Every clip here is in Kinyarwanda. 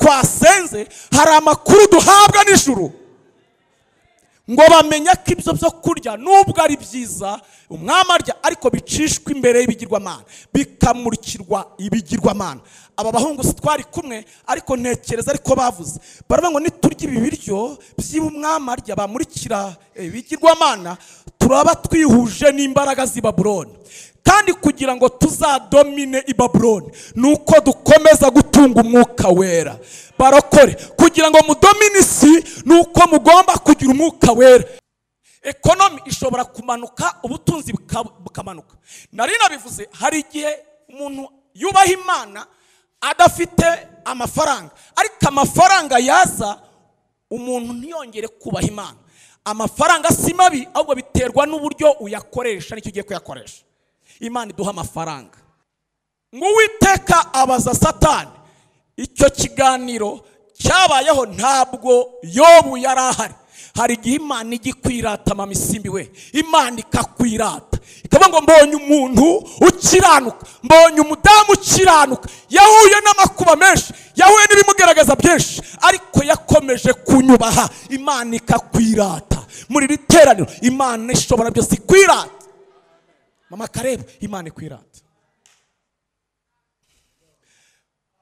twasenze hari amakuru duhabwa n'ijuru. Ngo bamenye ko ibyo byo kurya nubwo ari byiza umwami arya, ariko bicishwa imbere y'ibigirwamana, bikamurikirwa ibigirwamana. Aba bahungu si twari kumwe, ariko ntekereza ariko bavuze, baravuga ngo niturya ibi biryo by'umwami arya bamurikira ibigirwamana, turaba twihuje n'imbaraga z'i Babuloni. Kandi kugira ngo tuzadomine i Babuloni nuko dukomeza gutunga umwuka wera. Barokore, kugira ngo mudomine isi nuko mugomba kugira umwuka wera. Ekonomi ishobora kumanuka, ubutunzi bukamanuka. Nari nabivuze, hari igihe umuntu yubaha Imana adafite amafaranga, ariko amafaranga yaza umuntu ntiyongere kubaha Imana. Amafaranga si mabi, ahubwo biterwa n'uburyo uyakoresha n'icyo ugiye kuyakoresha. Imana iduha amafaranga. Ngo Uwiteka abaza Satani, icyo kiganiro cyabayeho ntabwo Yobu yari ahari. Hari igihe Imana ijya ikwirata, mama Isimbi we, Imana ikakwirata ikavuga ngo mbonye umuntu ukiranuka, mbonye umudamu ukiranuka, yahuye n'amakuba menshi, yahuye n'ibimugaragaza byinshi, ariko yakomeje kunyubaha. Imana ikakwirata muri iri teraniro. Imana ishobora byose ikwirata. Mama Karebu, Imana ikwirata.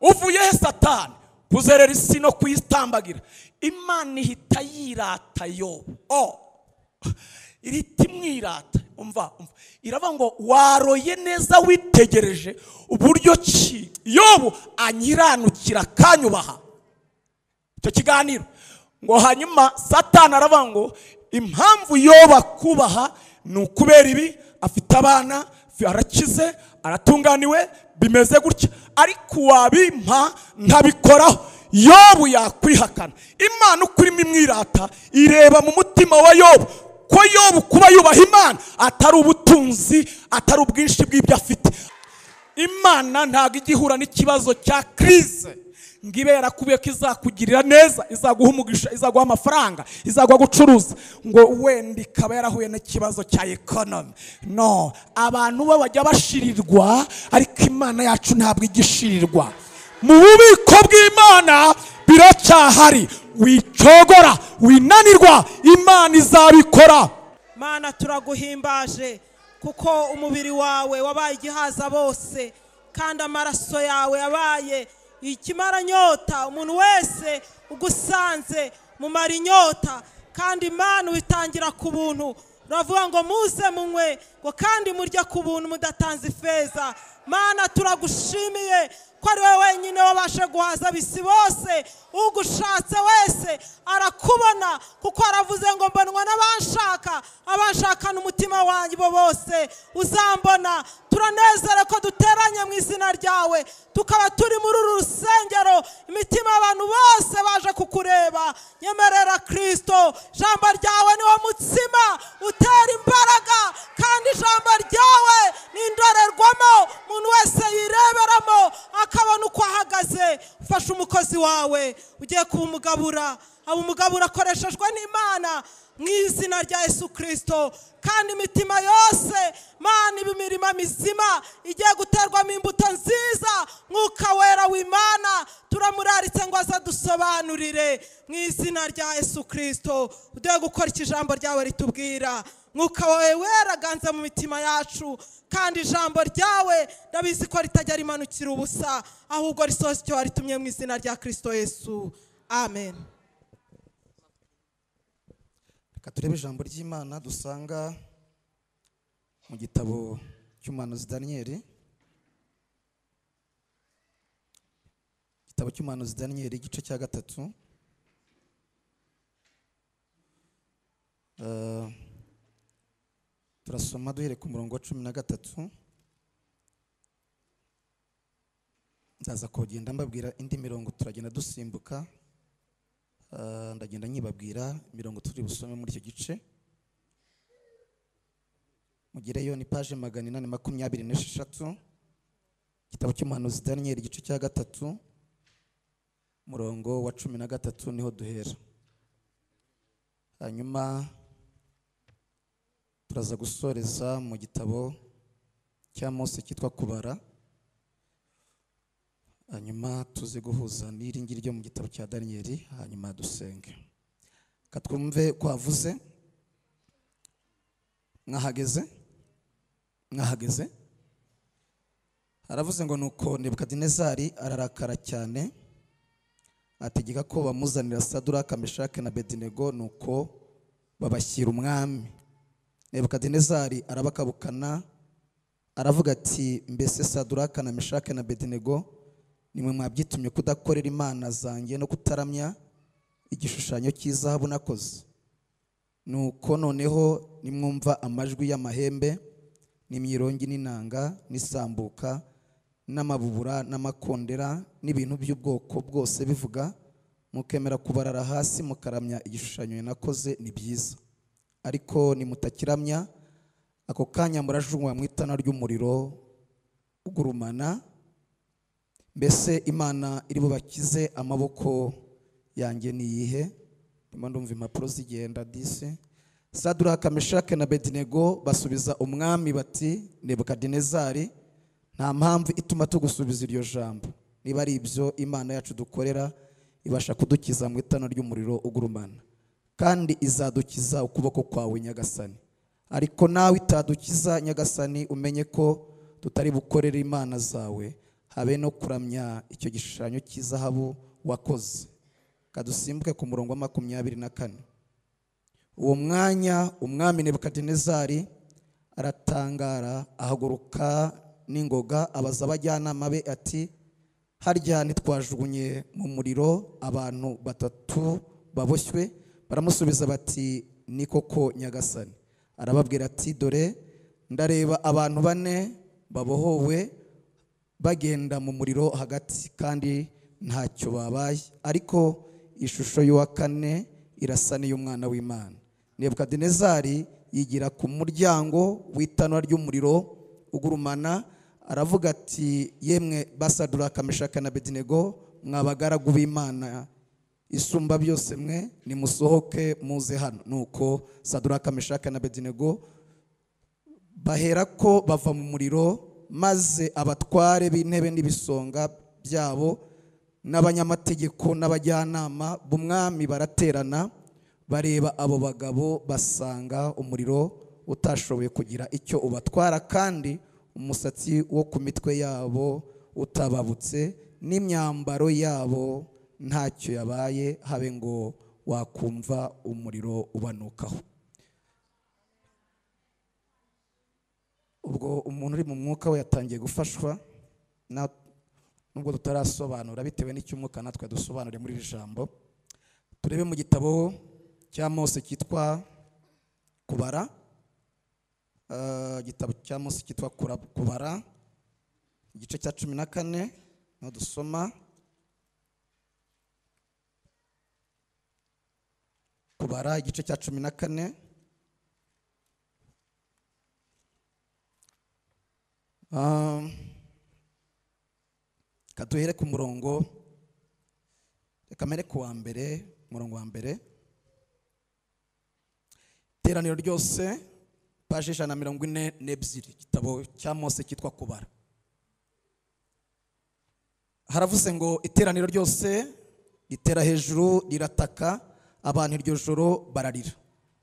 Uvuye he Satani kuzerera isi no kuyitambagira? Imana ihita yirata Yobu. Ihita imwirata. Umva, iravuga ngo waroye neza witegereje uburyo ki Yobu anyiranukira akanyubaha. Icyo kiganiro ngo hanyuma Satani aravuga ngo impamvu Yobu akubaha ni ukubera ibi, afite abana, arakize, aratunganiwe, bimeze gutya, ariko wabimpa ntabikoraho, Yobu yakwihakana. Imana uko irimo imwirata ireba mu mutima wa Yobu ko Yobu kuba yubaha Imana atari ubutunzi, atari ubwinshi bw'ibyo afite. Imana ntabwo ijya ihura n'ikibazo cya crise ngo ibe yarakubiye ko izakugirira neza, izaguha umugisha, izaguha amafaranga, izaguha gucuruza, ngo wenda ikaba yarahuye n'ikibazo cya economy. No, abantu bo bajya bashirirwa, ariko Imana yacu ntabwo igishirirwa. Mu bubiko bw'Imana biracyahari. Wicogora, winanirwa, Imana izabikora. Mana turaguhimbaje kuko umubiri wawe wabaye igihaza bose, kandi amaraso yawe yabaye ikimara nyota. Umuntu wese ugusanze mumara inyota, kandi Imana witangira ku buntu. Uravuga ngo muze munywe, ngo kandi murya ku buntu mudatanze ifeza. Mana turagushimiye ko ari wowe wenyine wabashe guhaza abisi bose. Ugushatse wese arakubona, kuko aravuze ngo mbonwa n'abanshaka, abanshakana umutima wanjye bo bose uzambona. Turanezere ko duteranye mu izina ryawe, tukaba turi muri uru rusengero, imitima y'abantu bose baje kukureba. Nyemerera Kristo, ijambo ryawe ni wo mutsima utera imbaraga, kandi ijambo ryawe ni indorerwamo umuntu wese yireberamo akabona uko ahagaze. Ufashe umukozi wawe ugiye kuba umugabura, aba umugabura akoreshejwe n'Imana mu izina rya Yesu Kristo. Kandi imitima yose Mana iba imirima mizima igiye guterwamo imbuto nziza. Mwuka wera w'Imana turamuraritse ngo azadusobanurire mu izina rya Yesu Kristo. Ugiye gukora iki ijambo ryawe ritubwira. Mwuka wawe wera ganza mu mitima yacu, kandi ijambo ryawe ndabizi ko ritajya rimanukira ubusa, ahubwo risohoza icyo waritumye mu izina rya Kristo Yesu. Amen. Reka turebe ijambo ry'Imana dusanga mu gitabo cy'umuhanuzi Daniyeli. Igitabo cy'umuhanuzi Daniyeli igice cya 3. Turasoma duhere ku murongo wa 13. Ndaza kugenda mbabwira indi mirongo, turagenda dusimbuka. Ndagenda nyibabwira mirongo turi busome muri icyo gice. Mugireyo ni page 826. Igitabo cy'umuhanuzi Daniyeli igice cya 3 murongo wa 13 niho duhera. Hanyuma turaza gusoreza mu gitabo cya Mose cyitwa Kubara. Hanyuma tuze guhuza n'iri ngiri ryo mu gitabo cya Daniyeli, hanyuma dusenge. Katwumve ko avuze. Mwahageze? Mwahageze? Aravuze ngo nuko Nebukadinezari ararakara cyane, ategeka ko bamuzanira Saduraka, Meshaki na Abedinego, nuko babashyira umwami. Nebukadinezari arabakabukana, aravuga ati mbese Saduraka na Meshaki na Abedinego nimwe mwabyitumye kudakorera imana zanjye no kutaramya igishushanyo cy'izahabu nakoze? Nuko noneho nimwumva amajwi y'amahembe n'imyirongi n'inanga n'isambuka n'amabubura n'amakondera n'ibintu by'ubwoko bwose bivuga, mukemera kubarara hasi mukaramya igishushanyo nakoze, ni byiza. Ariko nimutakiramya, ako kanya murajugunywa mu itana ry'umuriro ugurumana. Mbese Imana iri bubakize amaboko yanjye ni iyihe? Ndimo ndumva impapuro zigenda disi. Saduraka, Meshaki na Abedinego basubiza umwami bati Nebukadinezari, nta mpamvu ituma tugusubiza iryo jambo. Niba ari ibyo, Imana yacu dukorera ibasha kudukiza mu itana ry'umuriro ugurumana, kandi izadukiza ukuboko kwawe Nyagasani. Ariko nawe itadukiza Nyagasani, umenye ko tutari bukorere imana zawe, habe no kuramya icyo gishushanyo cy'izahabu wakoze. Kadusimbuke ku murongo wa 24. Uwo mwanya umwami Nebukadinezari aratangara, ahaguruka n'ingoga, abaza abajyanama be ati harya ntitwajugunye mu muriro abantu batatu baboshywe? Baramusubiza bati ni koko Nyagasani. Arababwira ati dore ndareba abantu bane babohowe bagenda mu muriro hagati, kandi ntacyo babaye, ariko ishusho y'uwa kane irasa n'iy'umwana w'Imana. Nebukadinezari yigira ku muryango w'itanura ry'umuriro ugurumana, aravuga ati yemwe Basaduraka, Meshaki na Abedinego, mwabagaragu b'Imana isumba byose mwe, nimusohoke muze hano. Nuko Saduraka, Meshaki na Abedinego baherako bava mu muriro, maze abatware b'intebe n'ibisonga byabo n'abanyamategeko n'abajyanama b'umwami baraterana, bareba abo bagabo basanga umuriro utashoboye kugira icyo ubatwara, kandi umusatsi wo ku mitwe yabo utababutse, n'imyambaro yabo ntacyo yabaye, habe ngo wakumva umuriro ubanukaho. Ubwo umuntu uri mu mwuka we yatangiye gufashwa, nubwo tutarasobanura bitewe n'icyo umwuka natwe dusobanure muri iri jambo. Turebe mu gitabo cya Mose cyitwa Kubara, igitabo cya Mose cyitwa Kubara, igice cya 14 no dusoma. Kubara igice cya 14. Kaduhere ku murongo, reka mere ku wa mbere, umurongo wa mbere. Iteraniro ryose, paje 142, igitabo cya Mose cyitwa Kubara. Haravuze ngo iteraniro ryose ritera hejuru rirataka, abantu iryo joro bararira.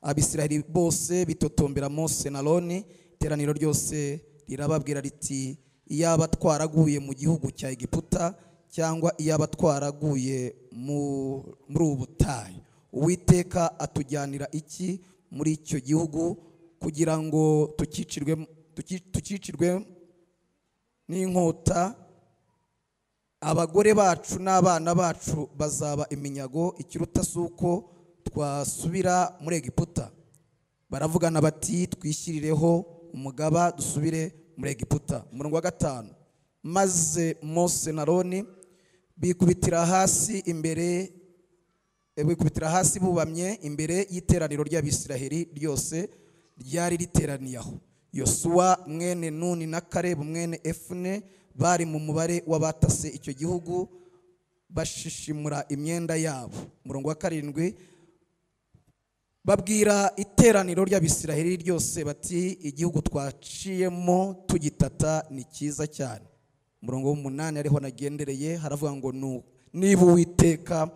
Abisirayeli bose bitotombera Mose na Aroni. Iteraniro ryose rirababwira riti iyaba twaraguye mu gihugu cya Egiputa, cyangwa iyaba twaraguye muri ubu butayu. Uwiteka atujyanira iki muri icyo gihugu kugira ngo tukicirwe n'inkota? Abagore bacu n'abana bacu bazaba iminyago, ikiruta suko twasubira muri Egiputa. Baravugana bati twishyirireho umugaba dusubire muri Egiputa. Umurongo wa 5. Maze Mose na Aroni bikubitira hasi imbere, bikubitira hasi bubamye imbere y'iteraniro ry'Abisiraheli ryose ryari riteraniye aho. Yosuwa mwene Nuni na Kalebu mwene Efune bari mu mubare w'abatase icyo gihugu, bashishimura imyenda yabo. Umurongo wa 7. Babwira iteraniro ry'Abisiraheli ryose bati igihugu twaciyemo tugitata ni cyiza cyane. Umurongo w'umunani ariho nagendereye, haravuga ngo niba Uwiteka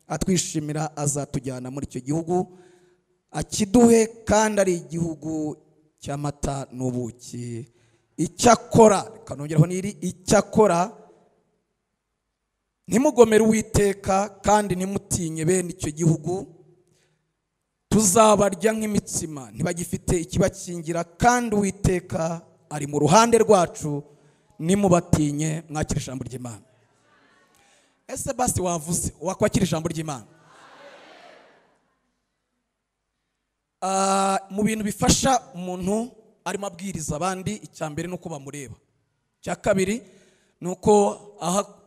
atwishimira azatujyana muri icyo gihugu akiduhe, kandi ari igihugu cy'amata n'ubuki. Icyakora, reka nongeraho n'iri, icyakora ntimugomere Uwiteka kandi ntimutinye bene icyo gihugu, tuzabarya nk'imitsima, ntibagifite ikibakingira, kandi Uwiteka ari mu ruhande rwacu, nimubatinye. Mwakira ijambo ry'Imana. Ese basi wavuze wakwakira ijambo ry'Imana? Mu bintu bifasha umuntu arimo abwiriza abandi, icya mbere nuko bamureba, icya kabiri nuko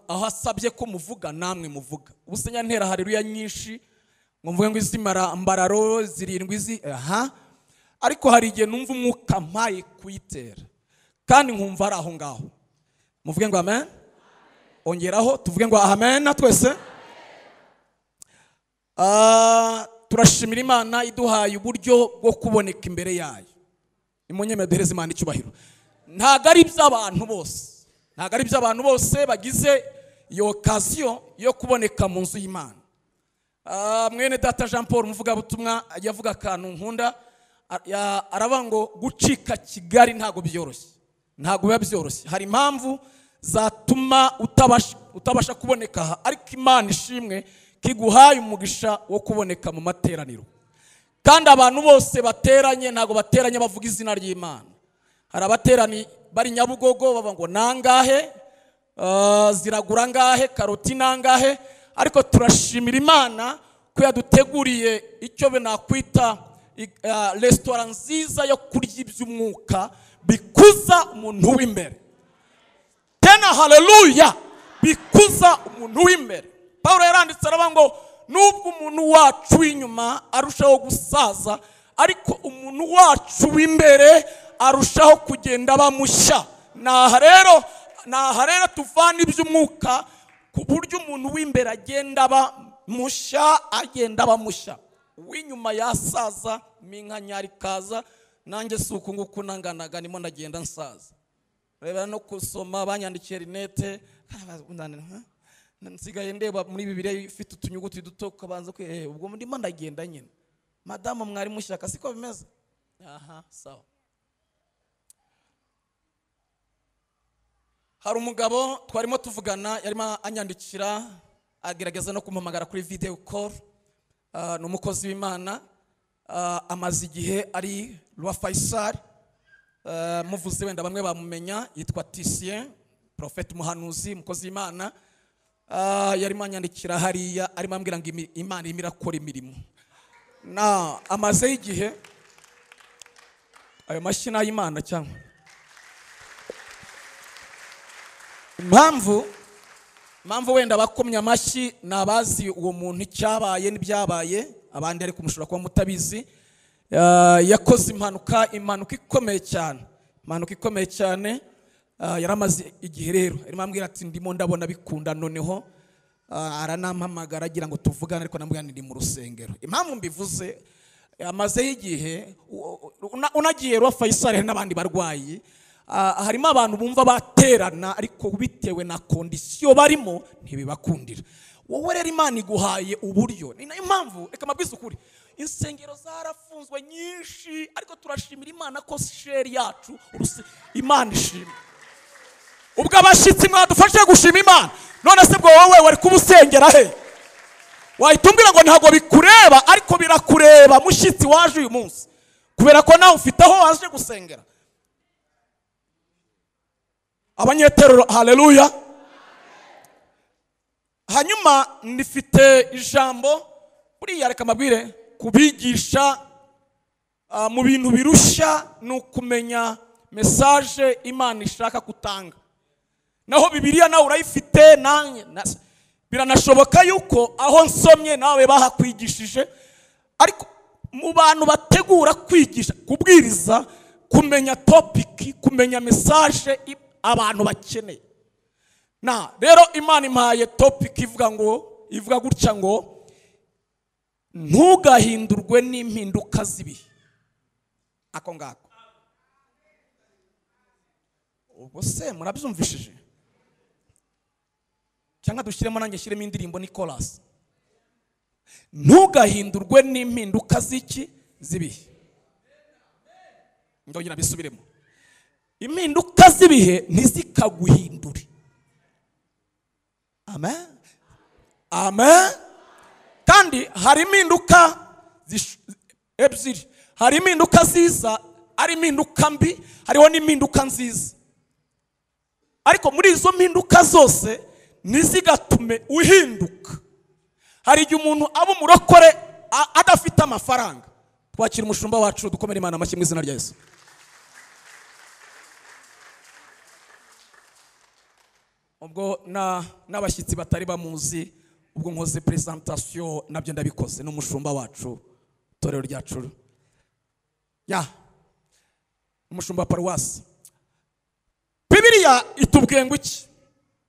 aho asabye ko muvuga namwe muvuga. Ubusenya ntera haleluya nyinshi ngo mvuge ngo izimara mbararo zirindwi izi, aha, ariko hari igihe numva umwuka mpaye kuyitera kandi nkumva ari aho ngaho. Muvuge ngo amen. Ongeraho tuvuge ngo amen na twese. Turashimira Imana iduhaye uburyo bwo kuboneka imbere yayo. Nimunyemere duhereze Imana icyubahiro. Ntago ari iby'abantu bose, ntago ari iby'abantu bose bagize iyo occasion yo kuboneka mu nzu y'Imana. Mwene data Jean Paul umuvugabutumwa yavuga akantu nkunda, aravuga ngo gucika Kigali ntago byoroshye, ntago biba byoroshye. Hari impamvu zatuma utabasha kuboneka aha, ariko Imana ishimwe kiguhaye umugisha wo kuboneka mu materaniro. Kandi abantu bose bateranye ntago bateranye bavuga izina ry'Imana. Hari abaterani bari Nyabugogo bavuga ngo nangahe, ziragura ngahe, karoti nangahe, ariko turashimira Imana ko yaduteguriye icyo nakwita restaurant nziza yo kurya iby'umwuka bikuza umuntu w'imbere. Tena haleluya, bikuza umuntu w'imbere. Paulo yaranditse aravuga ngo nubwo umuntu wacu w'inyuma arushaho gusaza, ariko umuntu wacu w'imbere arushaho kugenda bamushya. Naha rero tuvana iby'umwuka ku buryo umuntu w'imbere agenda bamushya, agenda bamushya. Uw'inyuma yasaza minkanyari kaza, nanjye si uku nguku nanganaga nimo ndagenda nsaza. Reba no kusoma banyandikiye rinete, nsigaye ndeba muri Bibiliya ifite utunyuguti duto ukabanza kwe, ubwo ndimo ndagenda nyine. Madamu mwari mushyaka siko bimeze? Aha, sawa. Hari umugabo twarimo tuvugana, yarimo anyandikira agerageza no kumpamagara kuri video call. Ni umukozi w'Imana, amaze igihe ari Roi Faisal. Muvuze wenda bamwe bamumenya, yitwa Tisien, prophète muhanuzi, umukozi w'Imana. Yarimo anyandikira hariya arimo ambwira ngo Imana irimo irakora imirimo. Na amaze igihe ayo mashyi y'Imana cyangwa impamvu wenda bakomye amashyi nabazi uwo muntu icyabaye n'ibyabaye, abandi ariko mushobora kuba mutabizi. Yakoze impanuka ikomeye cyane, impanuka ikomeye cyane. Yaramaze igihe rero arimo ambwira ati ndimo ndabona bikunda noneho. Aranampamagara agira ngo tuvugane, ariko namubwira ndi mu rusengero. Impamvu mbivuze, amaze igihe unagiye Roi Faisal n'abandi barwayi, harimo abantu bumva baterana ariko bitewe na condition barimo ntibibakundira. Wowe rero Imana iguhaye uburyo. Ni nayo mpamvu reka mabwize ukuri, insengero zarafunzwe nyinshi, ariko turashimira Imana ko sheri yacu Imana ishimwe. Ubwo abashitsi mwadufashe gushima Imana, none se bwo wowe wari kubusengera he? Wahita ngo ntago bikureba, ariko birakureba mushitsi waje uyu munsi, kubera ko nawe ufite aho waje gusengera. Abanyeterero haleluya. Hanyuma nifite ijambo buriya reka mabwire kubigisha mu bintu birushya ni ukumenya message Imana ishaka kutanga. Naho Bibiliya nawe urayifite, nanjye biranashoboka yuko aho nsomye nawe bahakwigishije, ariko mu bantu bategura kwigisha, kubwiriza, kumenya topic, kumenya message abantu bakeneye. Na rero Imana impaye topic ivuga ngo, ivuga gutya ngo ntugahindurwe n'impinduka z'ibihe. Ako ngako. Ubwo se murabyumvishije? Cyangwa dushyiremo nanjye shyiremo indirimbo Nicolas. Ntugahindurwe n'impinduka z'iki z'ibihe. Ndongera bisubiremo. Impinduka z'ibihe ntizikaguhindure. Amen. Amen. Kandi hari impinduka ebyiri. Hari impinduka ziza, ari impinduka mbi, hariho n'impinduka nziza. Ariko muri izo mpinduka zose ntizigatume uhinduka. Hari igihe umuntu aba umurokore adafite amafaranga. Twakira umushumba wacu, dukomere Imana amashyi mu izina rya Yesu. Ubwo n'abashyitsi batari bamuzi, ubwo nkoze presentation nabyo ndabikoze, n'umushumba wacu torero ryacu. Ya umushumba paruwasi. Bibiliya itubwiye ngo iki?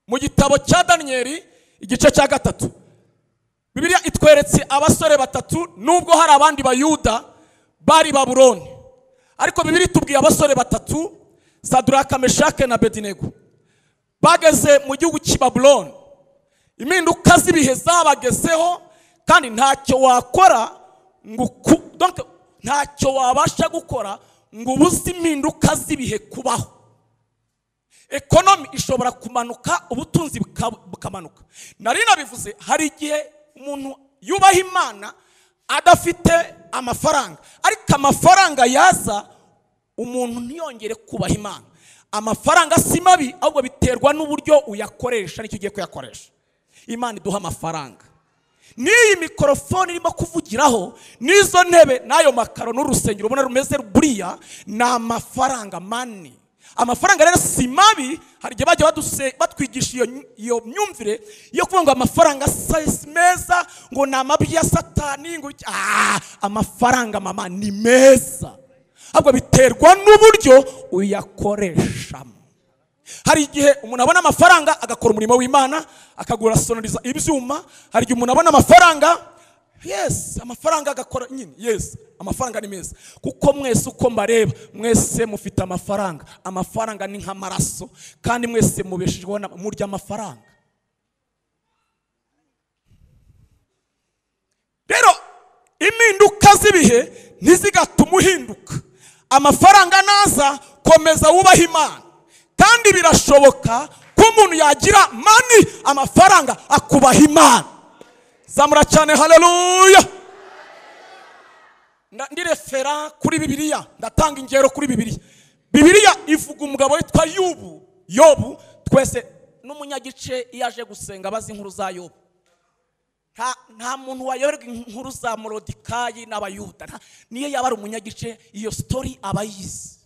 Mu gitabo cya Daniyeli igice cya 3. Bibiliya itweretse abasore batatu, nubwo hari abandi bayuda bari Babuloni. Ariko Bibiliya itubwiye abasore batatu, Sadraka, Meshake na Abednego. Bageze mu gihugu cy'i Babuloni. Impinduka z'ibihe zabagezeho, kandi ntacyo wakora ngo donc ntacyo wabasha gukora ngo ubuze impinduka z'ibihe kubaho. Ekonomi ishobora kumanuka, ubutunzi bukamanuka. Nari nabivuze, hari igihe umuntu yubaha Imana adafite amafaranga, ariko amafaranga yaza umuntu ntiyongere kubaha Imana. Amafaranga si mabi, ahubwo biterwa n'uburyo uyakoresha n'icyo ugiye kuyakoresha. Imana iduha amafaranga. N'iyi mikorofone irimo kuvugiraho, n'izo ntebe n'ayo makaro n'urusengero ubona rumeze buriya, ni amafaranga mani. Amafaranga rero si mabi. Hari igihe bajya batwigisha iyo myumvire yo kuvuga ngo amafaranga si meza, ngo ni amabi ya Satani, ngo amafaranga mama ni meza, ahubwo biterwa n'uburyo uyakoreshamo. Hari igihe umuntu abona amafaranga agakora umurimo w'Imana, akagura sonoriza ibyuma. Hari igihe umuntu abona amafaranga, yes, amafaranga agakora nyine, yes, amafaranga ni meza. Kuko mwese uko mbareba, mwese mufite amafaranga. Amafaranga ni nk'amaraso, kandi mwese mubeshejweho murya amafaranga. Rero impinduka z'ibihe ntizigatuma uhinduka. Amafaranga naza, komeza wubaha Imana. Kandi birashoboka ko umuntu yagira mani, amafaranga akubaha Imana. Zamura cyane haleluya. Ndirefera kuri Bibiliya, ndatanga ingero kuri Bibiliya. Bibiliya ivuga umugabo witwa Yobu. Yobu twese n'umunyagice iyo aje gusenga bazi inkuru za Yobu. Nta muntu wayoberwa inkuru za Morodikayi n'Abayuda. Niyo yaba ari umunyagice, iyo story abayizi.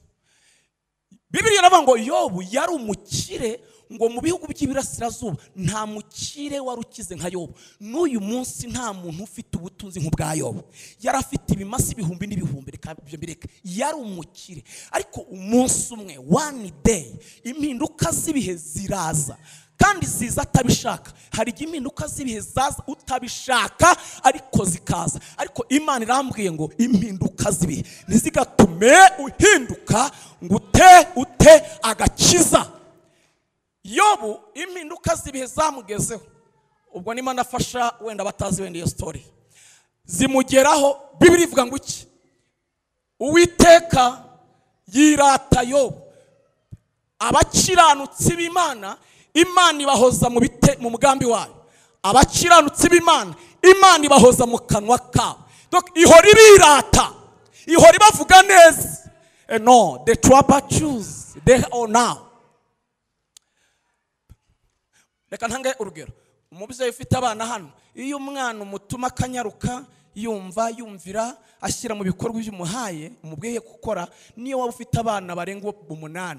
Bibiliya iravuga ngo Yobu yari umukire, ngo mu bihugu by'ibirasirazuba nta mukire wari ukize nka Yobu. N'uyu munsi nta muntu ufite ubutunzi nk'ubwa Yobu. Yari afite ibimasi ibihumbi n'ibihumbi, reka ibyo mbireke. Yari umukire. Ariko umunsi umwe, one day, impinduka z'ibihe ziraza, kandi ziza atabishaka. Hari igihe impinduka z'ibihe zaza utabishaka, ariko zikaza. Ariko Imana irambwiye ngo impinduka z'ibihe ntizigatume uhinduka ngo ute agakiza. Yobu impinduka z'ibihe zamugezeho. Ubwo nima nafasha wenda batazi wenda iyo story. Zimugeraho. Bibiliya ivuga ngo iki? Uwiteka yirata Yobu. Abakiranutsi b'Imana, Imana ibahoza mu mugambi wayo. Abakiranutsi b'Imana, Imana ibahoza mu kanwa kabo. Donc ihora ibirata, ihora ibavuga neza. No, the trouble choose they are now. Reka ntange urugero. Umubyeyi ufite abana hano, iyo umwana umutuma akanyaruka, yumva yumvira, ashyira mu bikorwa by'umuhaye umubwiye gukora, niyo waba ufite abana barenga 8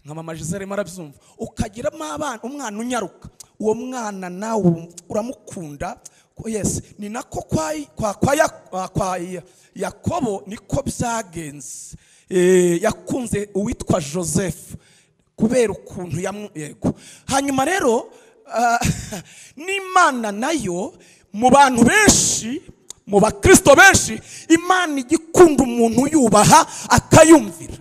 nka mama Gisele marabyumva, ukagiramo abana umwana unyaruka, uwo mwana nawe uramukunda. Yes, ni nako kwa Yakobo niko byagenze. Yakunze uwitwa Joseph kubera ukuntu yego. Hanyuma rero n'Imana nayo mu bantu benshi, mu bakristo benshi, Imana igikunda umuntu yubaha akayumvira.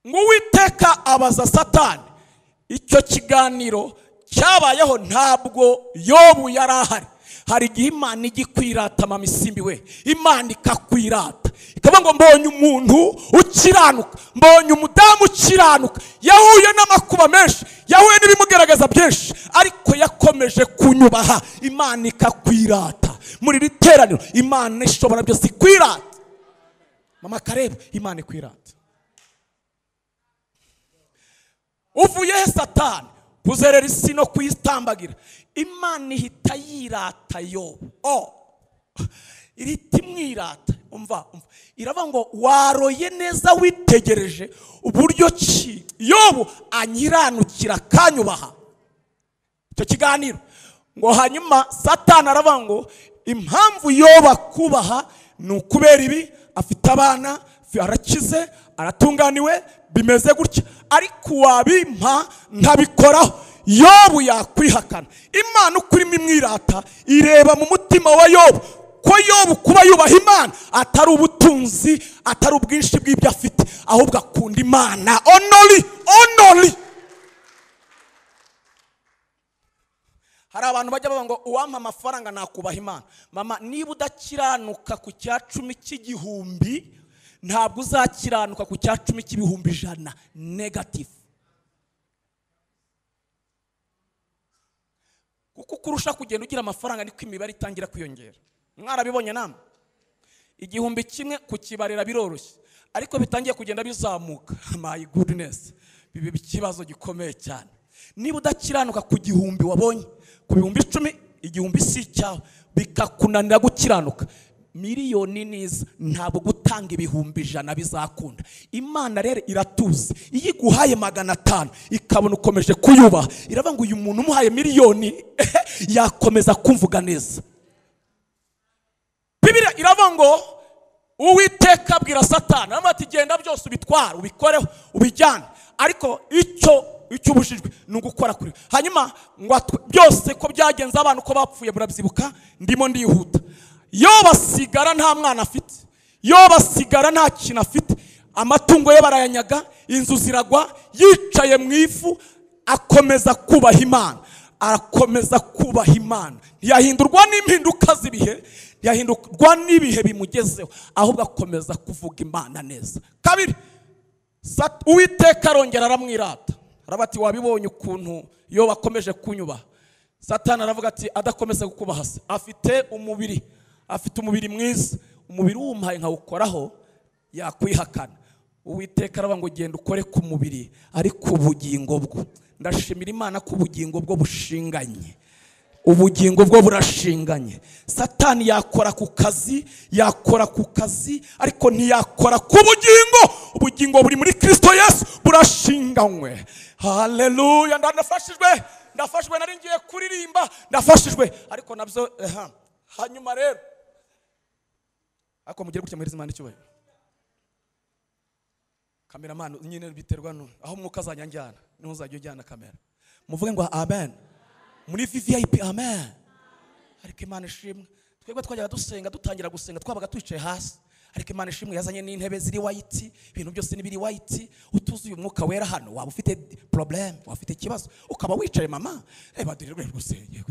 Ngo Uwiteka abaza Satani, Icyo kiganiro cyabayeho ntabwo Yobu yari ahari. Hari igihe Imana ijya ikwirata, mama Isimbi we, Imana ikakwirata ikavuga ngo mbonye umuntu ukiranuka, mbonye umudamu ukiranuka, yahuye n'amakuba menshi, yahuye n'ibimugaragaza byinshi, ariko yakomeje kunyubaha. Imana ikakwirata muri iri teraniro. Imana ishobora byose ikwirata. Mama Karebu, Imana ikwirata. Uvuye he Satani kuzerera isi no kuyitambagira? Imana ihita yirata Yobu. Irita imwirata. Umva, iravuga ngo waroye neza witegereje uburyo ki Yobu anyiranukira akanyubaha. Icyo kiganiro ngo hanyuma Satani aravuga ngo impamvu Yobu akubaha ni ukubera ibi, afite abana, arakize, aratunganiwe, bimeze gutya, ariko wabimpa ntabikoraho Yobu yakwihakana. Imana uko irimo imwirata ireba mu mutima wa Yobu ko Yobu kuba yubaha Imana atari ubutunzi, atari ubwinshi bw'ibyo afite, ahubwo akunda Imana. Onoli, onoli. Hari abantu bajya bavuga ngo uwampa amafaranga nakubaha Imana. Mama, niba udakiranuka ku cya 10 cy'igihumbi, ntabwo uzakiranuka ku cya 10 cy'ibihumbi 100. Negative. Kuko kurusha kugenda ugira amafaranga niko imibare itangira kwiyongera. Mwarabibonye namwe, 1000 kukibarira biroroshye, ariko bitangiye kugenda bizamuka. My goodness, bibi ikibazo gikomeye cyane. Niba udakiranuka ku 1000 wabonye, ku 10,000, 1000 si cyawe, bikakunanira gukiranuka, miliyoni niza ntabwo gutanga 100,000 bizakunda. Imana rero iratuzi, iyo iguhaye 500 ikabona ukomeje kuyubaha, iravuga ngo uyu muntu umuhaye miliyoni yakomeza kumvuga neza. Bibiliya iravuga ngo Uwiteka abwira Satani, aravuga ati genda byose ubitware, ubikoreho, ubijyane, ariko icyo ubujijwe ni ugukora kuri. Hanyuma ngo byose ko byagenze abantu ko bapfuye murabyibuka, ndimo ndihuta. Yobu asigara nta mwana afite, Yobu asigara nta kintu afite, amatungo ye barayanyaga, inzu ziragwa, yicaye mu ifu, akomeza kubaha Imana, arakomeza kubaha Imana. Ntiyahindurwa n'impinduka z'ibihe, ntiyahindurwa n'ibihe bimugezeho, ahubwo akomeza kuvuga Imana neza. Kabiri, Uwiteka arongera aramwirata, aravuga ati wabibonye ukuntu Yobu akomeje kunyubaha. Satani aravuga ati adakomeza kukubaha se, afite umubiri, afite umubiri mwiza, umubiri wumuhaye nkawukoraho yakwihakana. Uwiteka aravuga ngo genda ukore ku mubiri, ariko ubugingo bwo, ndashimira Imana ko ubugingo bwo bushinganye, ubugingo bwo burashinganye. Satani yakora ku kazi, yakora ku kazi, ariko ntiyakora ku bugingo. Ubugingo buri muri Kristo Yesu burashinganywe. Haleluya! Ndafashijwe, ndafashijwe, nari ngiye kuririmba, ndafashijwe, ariko nabyo. Hanyuma rero ariko mugere gutya muhereze Imana icyubahiro. Kameramani nyine biterwa no aho umwuka azajya njyana, niho uzajya ujyana kamera. Muvuge ngo amen. Muri VVIP amen. Ariko Imana ishimwe, twebwe twajyaga dusenga, dutangira gusenga twabaga twicaye hasi, ariko Imana ishimwe yazanye n'intebe ziri white, ibintu byose n'ibiri white. Utuzuye umwuka wera hano, waba ufite problem, waba ufite ikibazo, ukaba wicaye mama, reba dore rwe gusenge.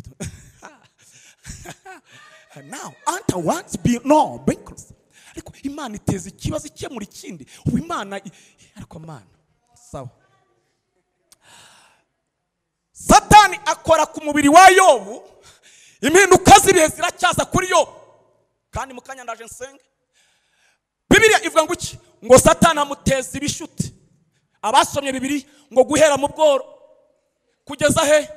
Now anta wants be no because ariko Imana iteza ikibazo ikemura ikindi. Ubu Imana ariko Imana sawa. Satani akora ku mubiri wa Yobu, impinduka z'ibihe ziracyaza kuri Yobu. Kandi mukanya ndaje nsenge. Bibiliya ivuga ngo iki? Ngo Satani amuteza ibishuti. Abasomye Bibiliya ngo guhera mu bworo kugeza he?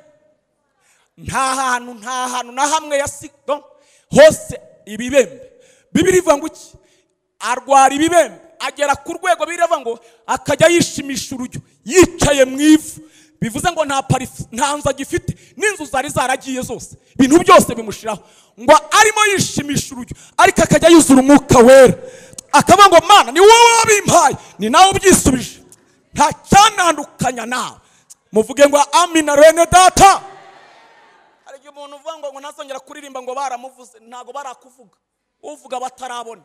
Nta hantu, nta hantu na hamwe yasiga, hose ibibembe. Bibiliya ivuga ngo iki? Arwara ibibembe, agera ku rwego Bibiliya ivuga ngo akajya yishimisha urujyo, yicaye mu ivu. Bivuze ngo nta parifu, nta nzu agifite, n'inzu zari zaragiye zose, ibintu byose bimushiraho. Ngo arimo yishimisha urujyo, ariko akajya yuzura umwuka wera, akavuga ngo Mana ni wowe wabimpaye, ni nawe ubyisubije, nta cyanandukanya nawe. Muvuge ngo amina rene data. Hari igihe umuntu uvuga ngo ntazongera kuririmba ngo baramuvuze, ntago barakuvuga, uvuga batarabona.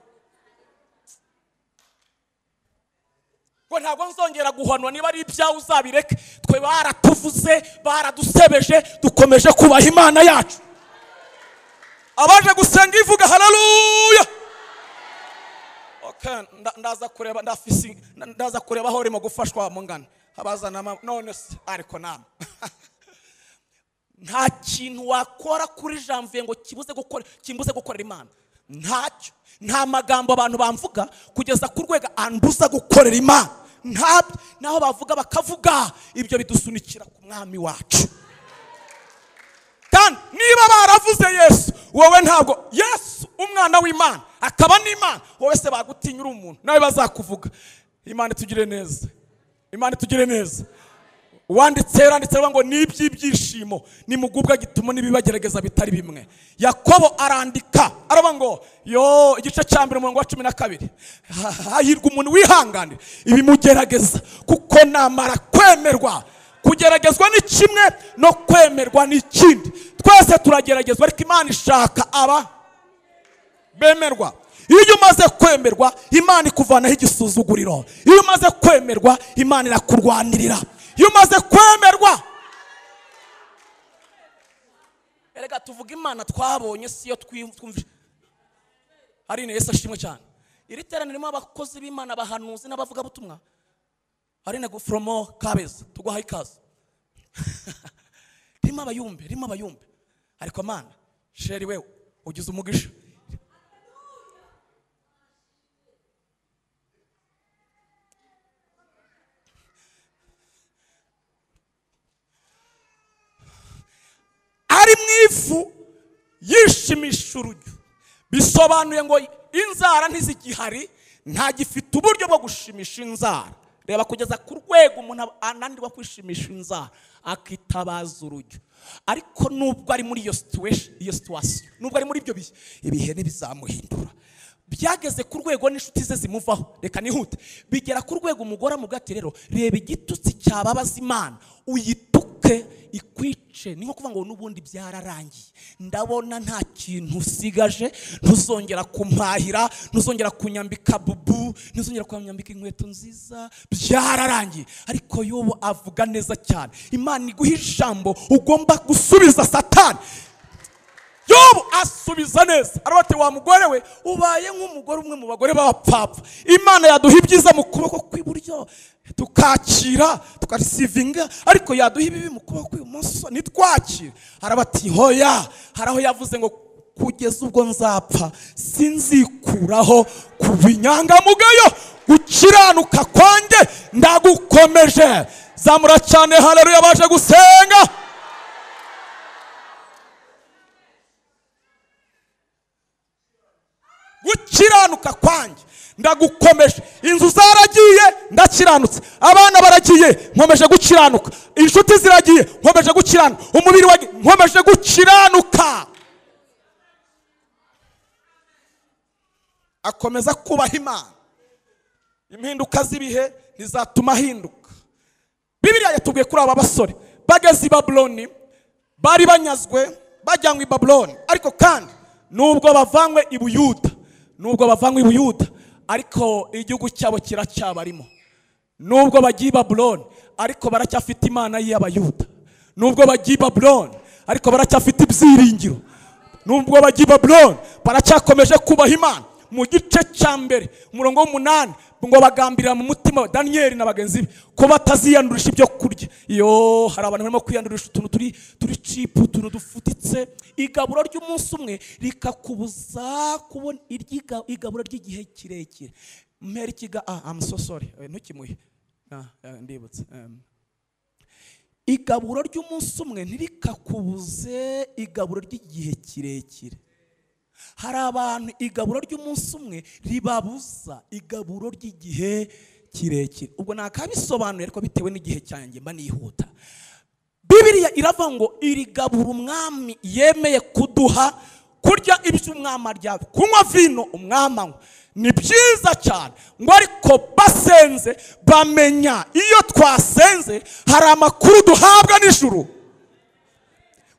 Ngo ntabwo nzongera guhanwa, niba ari ibyawe uzabireke. Twe baratuvuze, baradusebeje, dukomeje kubaha Imana yacu. Abaje gusenga ivuga haleluya. Okay, ndaza kureba ndafisi, ndaza kureba aho urimo gufashwa mungana. Abazana none se ariko nama. Nta kintu wakora kuri Janvier ngo kibuze gukora, kimbuze gukorera Imana. Ntacyo. Nta magambo abantu bamvuga kugeza ku rwego anduza gukorera Imana. Ntabyo. Naho bavuga bakavuga, ibyo bidusunikira ku mwami wacu. Kandi niba baravuze Yesu, wowe ntabwo Yesu umwana w'Imana akaba n'Imana, wowe se bagutinya uri umuntu, nawe bazakuvuga. Imana itugire neza. Imana itugire neza. Wanditse yaranditse ngo n'iby'ibyishimo nimugubwa gituma nibibagerageza bitari bimwe. Yakobo arandika aravuga ngo yo igice cya mbere umurongo wa 12, hahirwa umuntu wihanganira ibimugerageza, kuko namara kwemerwa. Kugeragezwa ni kimwe no kwemerwa ni ikindi. Twese turageragezwa, ariko Imana ishaka aba bemerwa. Iyo umaze kwemerwa, Imana ikuvanaho igisuzuguriro. Iyo umaze kwemerwa, Imana irakurwanirira. Iyo umaze kwemerwa, erega tuvuga Imana twabonye si yo twumvise. Ari ne Yesu ashimwe cyane. Iri teraniro ririmo abakozi b'Imana, abahanuzi n'abavuga butumwa. Ari ne gufromo Kabeza, tuguhaye ikaze. Ririmo abayumbe, ririmo abayumbe. Ariko Mana, sheri wewe ugize umugisha. Ari mwifu yishimisha urujyo, bisobanuye ngo inzara ntizigihari, ntagifite uburyo bwo gushimisha inzara. Reba kugeza ku rwego umuntu ananirwa kwishimisha inzara akitabaza urujyo. Ariko nubwo ari muri iyo situation, iyo situation, nubwo ari muri ibyo bihe, ibihe ntibizamuhindura. Byageze ku rwego n'inshuti ze zimuvaho. Reka nihute. Bigera ku rwego umugore amubwira rero, reba igitutsi cyababaza Imana uyituke ikwice. Ni nko kuvuga ngo nubundi byararangiye, ndabona nta kintu usigaje, ntuzongera kumpahira, ntuzongera kunyambika bubu, ntuzongera kunyambika inkweto nziza, byararangiye. Ariko Yobu avuga neza cyane. Imana iguha ijambo ugomba gusubiza Satani. Yobu asubiza neza arabati, wa mugore we ubaye nk'umugore umwe mu bagore b'abapfapfa. Imana yaduha ibyiza mu kuboko kw'iburyo tukakira tukarisivinga, ariko yaduha ibibi mu kuboko kw'ibumoso nitwakira. Arabati hoya, haraho yavuze ngo kugeza ubwo nzapfa sinzikuraho kubinyangamugayo, gukiranuka kwanjye ndagukomeje. Zamura cyane haleluya baje gusenga. Gukiranuka kwanjye ndagukomeje. Inzu zaragiye ndakiranutse, abana baragiye nkomeje gukiranuka, inshuti ziragiye nkomeje gukiranuka, umubiri wanjye nkomeje gukiranuka. Akomeza kubaha Imana. Impinduka z'ibihe ntizatuma ahinduka. Bibiliya yatubwiye kuri aba basore bageze i Babuloni, bari banyazwe bajyanywe i Babuloni, ariko kandi nubwo bavanywe i Buyuda, nubwo bavanywe i Buyuda, ariko igihugu cyabo kiracyabarimo. Nubwo bagiye i Babuloni, ariko baracyafite Imana y'Abayuda. Nubwo bagiye i Babuloni, ariko baracyafite ibyiringiro. Nubwo bagiye i Babuloni, baracyakomeje kubaha Imana. Mu gice cya mbere umurongo w'umunani ngo bagambirira mu mutima Daniel na bagenzi be ko bataziyandurisha ibyo kurya. Iyo hari abantu barimo kwiyandurisha utuntu turi cheap, utuntu dufutitse, igaburo ry'umunsi umwe rikakubuza kubona igaburo ry'igihe kirekire. Mpera ikiga, I'm so sorry, ntukimuhe, ndibutse. Igaburo ry'umunsi umwe ntirikakubuze igaburo ry'igihe kirekire. Hari abantu igaburo ry'umunsi umwe ribabuza igaburo ry'igihe kirekire. Ubwo nakabisobanuye ariko bitewe n'igihe cyanjye mba nihuta. Bibiliya iravuga ngo iri gaburo umwami yemeye kuduha, kurya ibyo umwami arya, kunywa vino umwami anywa, ni byiza cyane. Ngo ariko basenze bamenya iyo twasenze hari amakuru duhabwa n'ijuru.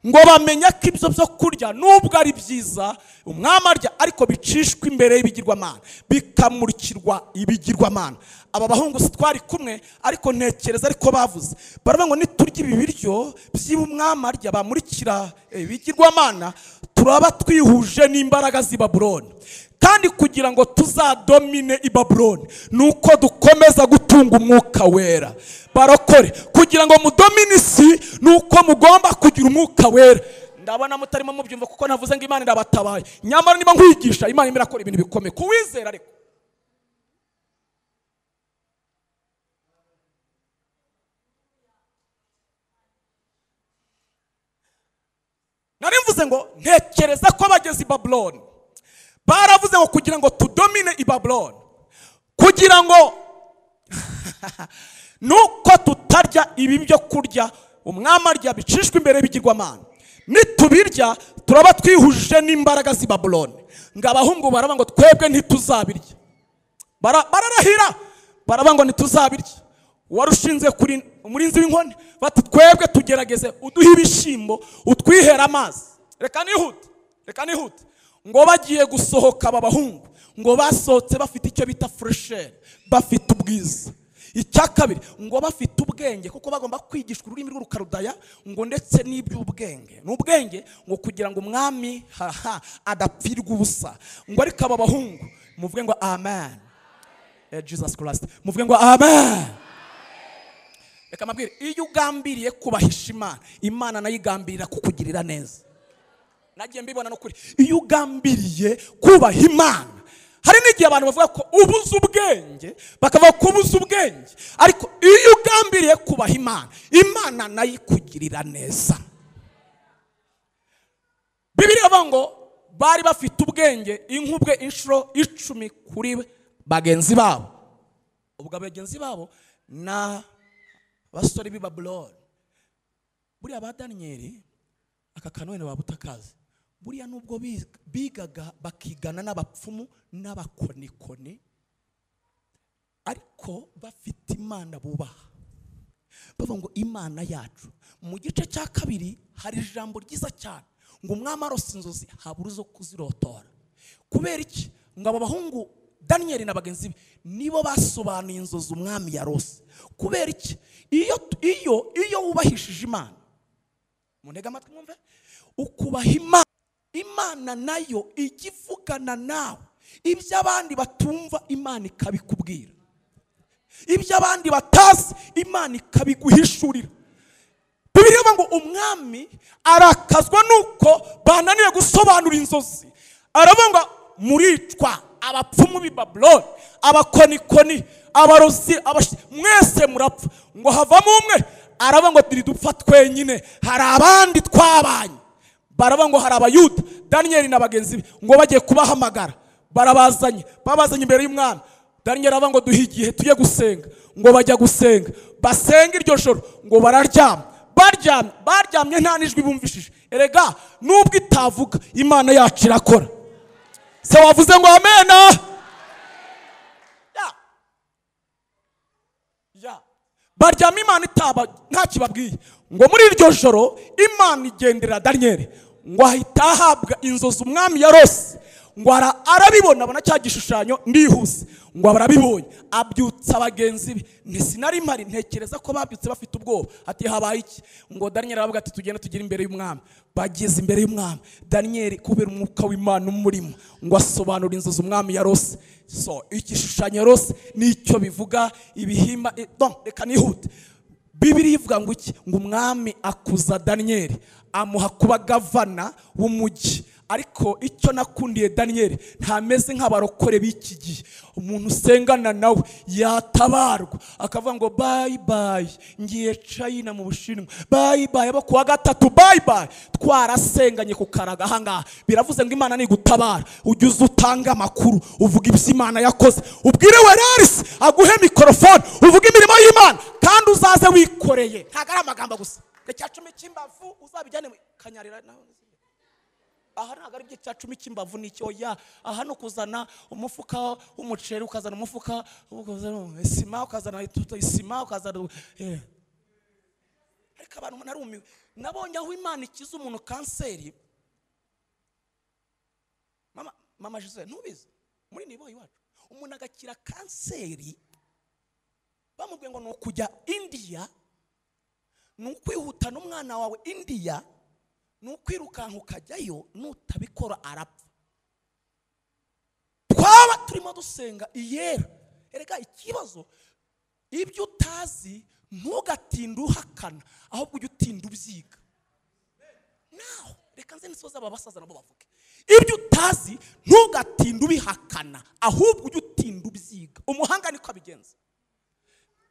Ngo bamenya ko ibyo byo kurya nubwo ari byiza umwami arya, ariko bicishwa imbere y'ibigirwamana, bikamurikirwa ibigirwamana. Aba bahungu si twari kumwe, ariko ntekereza ariko bavuze, baravuga ngo niturya ibi biryo by'umwami arya bamurikira ibigirwamana, turaba twihuje n'imbaraga z'i Babuloni. Kandi kugira ngo tuzadomine i Babuloni nuko dukomeza gutunga umwuka wera. Barokore, kugira ngo mudomine isi nuko mugomba kugira umwuka wera. Ndabona mutarimo mubyumva kuko navuze ngo Imana irabatabaye, nyamara niba nkwigisha Imana irakora ibintu bikomeye kuwizera. Ariko nari mvuze ngo ntekereza ko bageze i Babuloni baravuze ngo kugira ngo tudomine i Babuloni, kugira ngo nuko tutarya ibi byo kurya umwami arya bicishwa imbere y'ibigirwamana, nitubirya turaba twihuje n'imbaraga z'i Babuloni. Ngo abahungu baravuga ngo twebwe ntituzabirya, bararahira baravuga ngo ntituzabirya. Warushinze kuri umurinzi w'inkoni bati twebwe tugerageze uduhe ibishimbo utwihera amazi. Reka nihute, reka nihute. Ngo bagiye gusohoka aba bahungu, ngo basohotse bafite icyo bita fresher, bafite ubwiza. Icya kabiri ngo bafite ubwenge, kuko bagomba kwigishwa ururimi rw'urukarudaya, ngo ndetse n'iby'ubwenge n'ubwenge, ngo kugira ngo umwami adapfirwa ubusa. Ngo ariko aba bahungu muvuge ngo amen, Jesus Christ, muvuge ngo amen. Reka mabwire, iyo ugambiriye kubahisha Imana, Imana nayo igambirira kukugirira neza. Nagiye mbibona no kuri, iyo ugambiriye kubaha Imana, hari n'igihe abantu bavuga ko ubuze ubwenge, bakavuga ko ubuze ubwenge, ariko iyo ugambiriye kubaha Imana, Imana nayo ikugirira neza. Bibiliya ivuga ngo bari bafite ubwenge inkubwe inshuro 10 kuri bagenzi babo. Ubwo bagenzi babo na basore b'i Babuloni. Buriya ba Daniyeli aka kanone babutakazi, buriya nubwo bigaga bakigana n'abapfumu n'abakonikoni, ariko bafite Imana bubaha. Bavuga ngo Imana yacu. Mu gice cya kabiri hari ijambo ryiza cyane ngo umwami arose inzozi habura zo kuzirotora. Kubera iki? Ngo aba bahungu Daniyeli na bagenzi be nibo basobanuye inzozi umwami yarose. Kubera iki? Iyo wubahishije Imana, muntege amatwi mwumve, ukubaha Imana, Imana nayo ijya ivugana nawe ibyo abandi batumva, Imana ikabikubwira. Ibyo abandi batazi, Imana ikabiguhishurira. Bibiliya ivuga ngo umwami arakazwa nuko bananiwe gusobanura inzozi. Aravuga ngo muricwa, abapfumu b'i Babuloni, abakonikoni, abarozi, mwese murapfa. Ngo havamo umwe aravuga ngo turi dupfa twenyine, hari abandi twabanye. Baravuga ngo hari abayuda, Daniyeli na bagenzi be, ngo bagiye kubahamagara, barabazanye, babazanye imbere y'umwami. Daniyeli aravuga ngo duhe igihe tujye gusenga. Ngo bajya gusenga, basenga iryo joro, ngo bararyama. Baryamye nta nijwi bumvishije. Erega nubwo itavuga, Imana yacu irakora. Se wavuze ngo amena. Ya baryama Imana itaba nta kibabwiye. Ngo muri iryo joro Imana igendera Daniyeli, ngo ahita ahabwa inzozi umwami yarose. Ngo arabibona, abona cya gishushanyo ndihuse, ngo arabibonye, abyutsa bagenzi be. Ntisinari mpari, ntekereza ko babyutse bafite ubwoba, ati habaye iki? Ngo Daniyeli aravuga ati tugende tugere imbere y'umwami. Bageze imbere y'umwami, Daniyeli kubera umwuka w'Imana umurimo, ngo asobanura inzozi umwami yarose. So igishushanyo yarose nicyo bivuga ibihimba. Donc reka nihute. Bibiliya ivuga ngo iki? Ngo umwami akuza Daniyeli, amuha kuba gavana w'umujyi. Ariko icyo nakundiye Daniyeli, ntameze nk'abarokore b'iki gihe. Umuntu usengana nawe yatabarwa akavuga ngo bye bye, ngiye China mu Bushinwa, bye bye, abo kuwa gatatu bye bye, twarasenganye ku karaga ahangaha. Biravuze ngo Imana nigutabara ujye uza utanga amakuru, uvuga ibyo Imana yakoze, ubwire Werarisi aguhe mikorofone, uvuge imirimo y'Imana, kandi uzaze wikoreye. Ntabwo ari amagambo gusa. Icya 10 cy'imbavu uzabijyane kanyarira nawe. Aha ntabwo ari icya 10 cy'imbavu n'icyo oya. Aha no kuzana umufuka w'umuceri, ukazana umufuka, ukazana isima, ukazana isima, ukazana Ariko abantu narumiwe, nabonye aho Imana ikiza umuntu kanseri. Mama Gisele ntubizi, muri nibo iwacu umuntu agakira kanseri bamubwiye ngo ni ukujya India, ni ukwihutana umwana wawe India, ni ukwirukanka ukajyayo, nutabikora arapfa. Twaba turimo dusenga iyera. Erega ikibazo, ibyo utazi ntugatinde uhakana, ahubwo ujye utinda ubyiga. Naho reka nze nisoza aba basaza nabo bavuge. Ibyo utazi ntugatinde ubihakana, ahubwo ujye utinda ubyiga. Umuhanga niko abigenza.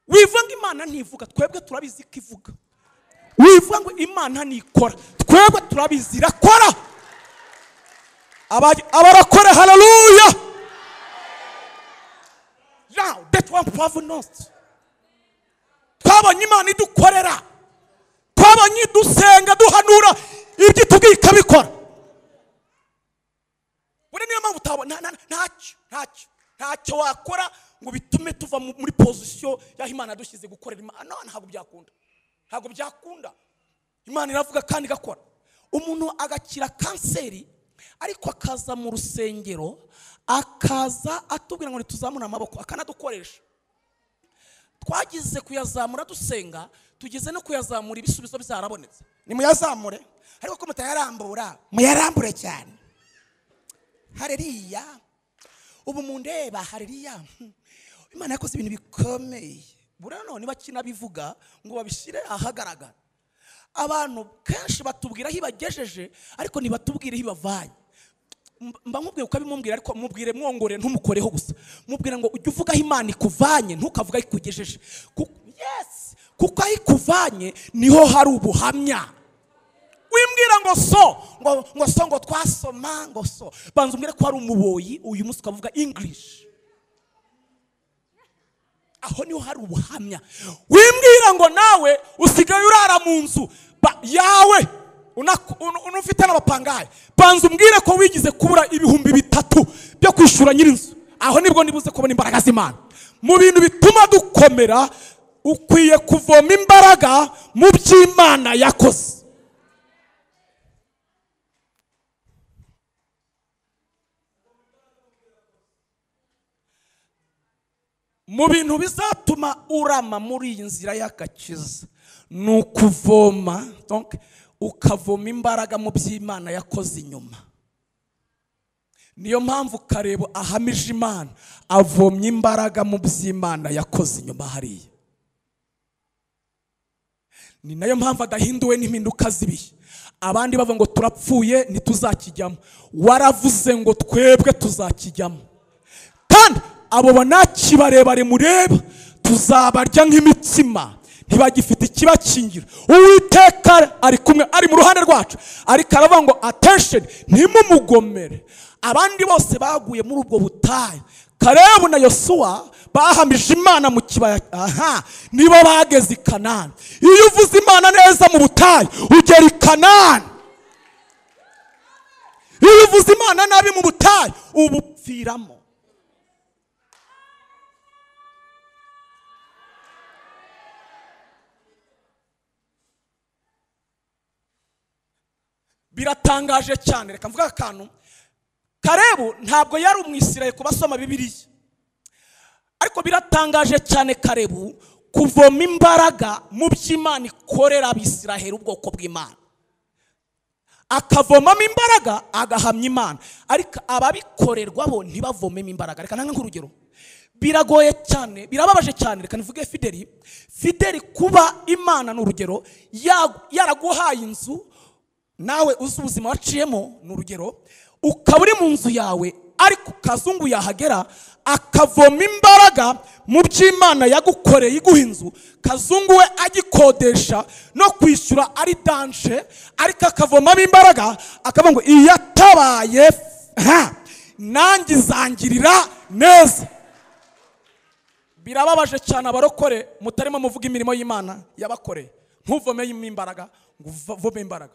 Wivuga Imana ntivuga, twebwe turabizi ko ivuga. Wivuga ngo Imana ntikora, twebwe turabizi irakora. Abarakora, haleluya. Now that one provenance. Twabonye Imana idukorera, twabonye dusenga duhanura, ibyo itubwiye ikabikora. Bure niyo mpamvu utabona ntacyo wakora ngo bitume tuva muri position y'aho Imana yadushyize gukorera Imana. No, ntabwo byakunda, ntabwo byakunda. Imana iravuga kandi igakora. Umuntu agakira kanseri ariko akaza mu rusengero akaza atubwira ngo ntituzamure amaboko, akanadukoresha. Twagize kuyazamura dusenga, tugeze no kuyazamura ibisubizo bizarabonetse. Nimuyazamure, ariko ko mutayarambura, muyarambure cyane. Haleluya. Ubu mundeba, haleluya. Imana yakoze ibintu bikomeye. Buriya none bakinabivuga ngo babishyire ahagaragara. Abantu kenshi batubwira aho ibagejeje, ariko ntibatubwire aho ibavanye. Mba nkubwiye ukabimumbwira, ariko mubwire mwongore, ntumukoreho gusa. Mubwire ngo ujye uvuga aho Imana ikuvanye, ntukavuga aho ikugejeje. Yes, kuko aho ikuvanye niho hari ubuhamya. Wimbwira ngo so, ngo so ngo twasoma ngo so. Banza umbwire ko hari umuboyi uyu munsi ukavuga English. Aho niho hari ubuhamya. Wimbwira ngo nawe usigaye urara mu nzu yawe unufite n'abapangaye. Banza umbwire ko wigize kubura 3000 byo kwishura nyirinzu. Aho nibwo nibuze kubona imbaraga z'Imana. Mu bintu bituma dukomera, ukwiye kuvoma imbaraga mu by'Imana yakoze. Mu bintu bizatuma urama muri iyi nzira y'agakiza ni ukuvoma, donc ukavoma imbaraga mu by'Imana yakoze inyuma. Niyo mpamvu Karebu ahamije Imana, avomye imbaraga mu by'Imana yakoze inyuma hariya. Ni nayo mpamvu adahinduwe n'impinduka z'ibihe. Abandi bavuga ngo turapfuye ntituzakijyamo, waravuze ngo twebwe tuzakijyamo. Kandi abo banaki barebare mureba tuzabarya nk'imitsima, ntibagifite ikibakingira. Uwiteka ari kumwe, ari mu ruhande rwacu, ariko aravuga ngo attention, ntimumugomere. Abandi bose baguye muri ubwo butayu, Kalebu na Yosuwa bahamije Imana mu kibaya, aha nibo bageze i Kanani. Iyo uvuze Imana neza mu butayu ugera i Kanani. Iyo uvuze Imana nabi mu butayu ubupfiramo. Biratangaje cyane. Reka mvuga akantu. Kalebu ntabwo yari umwisiraye kubasoma Bibiliya, ariko biratangaje cyane Kalebu kuvoma imbaraga mu by'Imana ikorera Abisiraheli, ubwoko bw'Imana. Akavomamo imbaraga agahamya Imana, ariko ababikorerwa bo ntibavomemo imbaraga. Reka nange nk'urugero. Biragoye cyane, birababaje cyane. Reka nivuge Fideli. Fideli kuba Imana ni urugero, yaraguhaye inzu, nawe uzi ubuzima waciyemo ni urugero, ukaba uri mu nzu yawe, ariko kazungu yahagera akavoma imbaraga mu by'Imana yagukoreye iguha inzu. Kazungu we agikodesha no kwishyura ari danje, ariko akavomamo imbaraga akavuga ngo iyatabaye nanjye izangirira neza. Birababaje cyane abarokore mutarimo muvuga imirimo y'Imana yabakoreye, ntuvomeyemo imbaraga ngo uvome imbaraga.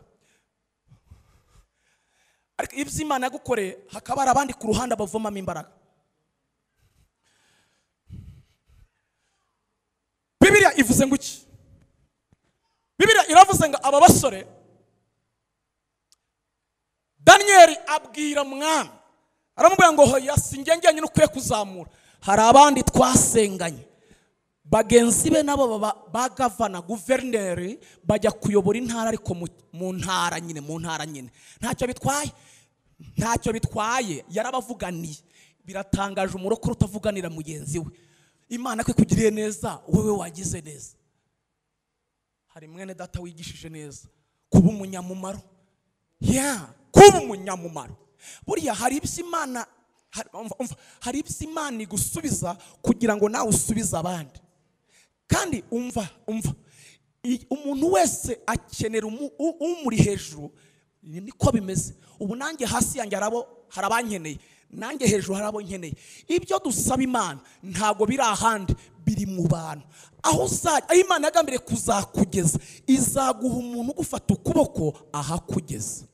Ariko ibyo Imana yagukoreye hakaba hari abandi ku ruhande bavomamo imbaraga. Bibiliya ivuze ngo iki? Bibiliya Aba basore, Daniyeli abwira mwami, aramubwira ngo hoya, sinjye njyenyine ukwiye kuzamura, hari abandi twasenganye bagenzi be nabo bagavana guverineri bajya kuyobora intara, ariko mu ntara nyine, mu ntara nyine ntacyo bitwaye, ntacyo bitwaye, yarabavuganiye. Biratangaje umurokore utavuganira mugenzi we. Imana ko ikugiriye neza, wowe wagize neza. Hari mwene data wigishije neza kuba umunyamumaro. Kuba umunyamumaro. Buriya hari ibyo Imana, hari ibyo Imana igusubiza kugira ngo nawe usubize abandi. Kandi umva umuntu wese akenera umuri hejuru, niko bimeze. Ubu nanjye hasi yanjye hari abankeneye, nanjye hejuru hari abo nkeneye. Ibyo dusaba Imana ntago biri ahandi, biri mu bantu. Aho uzajya, aho Imana yagambiriye kuzakugeza, izaguha umuntu ugufata ukuboko ahakugeza.